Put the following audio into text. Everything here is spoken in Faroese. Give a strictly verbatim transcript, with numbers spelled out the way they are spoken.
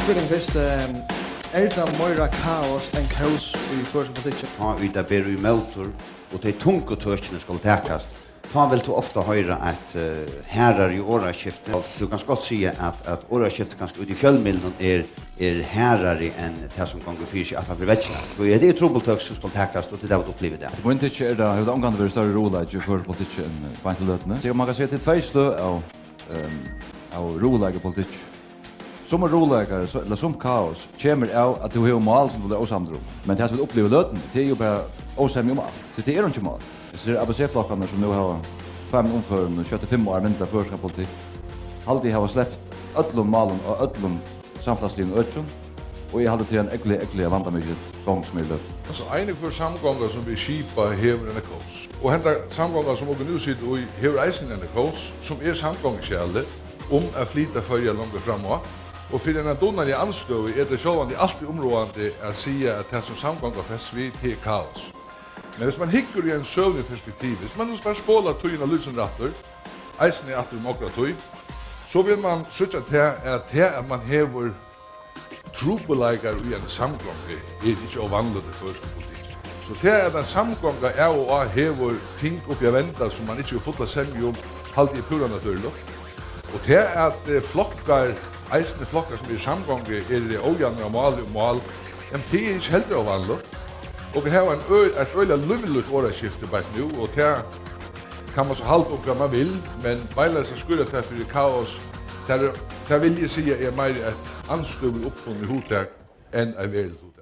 Spurning fyrst, eh, er tað meira kaos enn kós í føroyskum politikki? Tá ið tað ber í mótur, og tey tungu tøkini skulu takast, tá vilt tú ofta hoyra eitt, eh, harðari orðaskifti. Og tú kanst gott siga, at, at orðaskiftið kanska úti í fjølmiðlunum er, er harðari enn tað, sum gongur fyri seg aftan fyri veggirnar. Tí hetta er trupul tøk, sum skulu takast, og tað er tað, vit uppliva í dag. Mín tykki er tað, hevur tað ongantíð verið størri ruðuleiki í føroyskum politikki enn, eh, beint í løtuni. So man kann siga, at tað eru tvey sløg av, ehm, av ruðuleika í politikki. Summir ruðuleikar, so, ella sumt kaos, kemur av, at tú hevur mál, sum tú blívur ósamdur um. Men tað, sum vit uppliva í løtuni, tað er jú bara ósemja um alt. So tað er einki mál. Hesir A B C-flokkarnir, sum nú hava tveimum umførum í skjótt fimm ár myndað føroyskan politikk, haldi eg hava slept øllum málum á øllum samfelagsligum økjum, og eg haldi, tað er ein ógvuliga, ógvuliga vandamikil gongd, sum er í løtuni. Altso, ein og hvør samgonga, sum vit skipa, hevur eina kós. Og henda samgonga, sum okur nú sita í, hevur eisini eina kós, sum er samgonguskjalið um at flyta Føroyar longur fram á. Og fyri eina dugnaliga andstøðu er tað sjálvandi altíð umráðandi at siga, at tað, sum samgonga fæst við, tað er kaos. Men viss mann hyggur í einum søguligum perspektivi, viss mann nú bara spolar tíðina lítið sindur aftur, eisini aftur um okra tíð, so vil mann síggja tað, at tað, at mann hevur trupulleikar í eini samgongu, er ikki óvanligt í føroyskum politikki. So tað, at ein samgonga av og á hevur ting uppi at venda, sum mann ikki hevur fulla semju um, haldi eg púra natúrligt. Og tað, at, eh, flokkar, eisini flokkar, sum eru í samgongu, eru ójavnir á máli um mál, jamen, tað er ikki heldur óvanligt. Okur hava ein ø-, eitt øgiliga lívligt orðaskifti beint nú, og tað kann mann so halda um, hvat mann vil, men beinleiðis at skýla tað fyri kaos, tað er, tað vil eg siga, er meira eitt andstøðuuppfunnið hugtak enn eitt veruligt hugtak.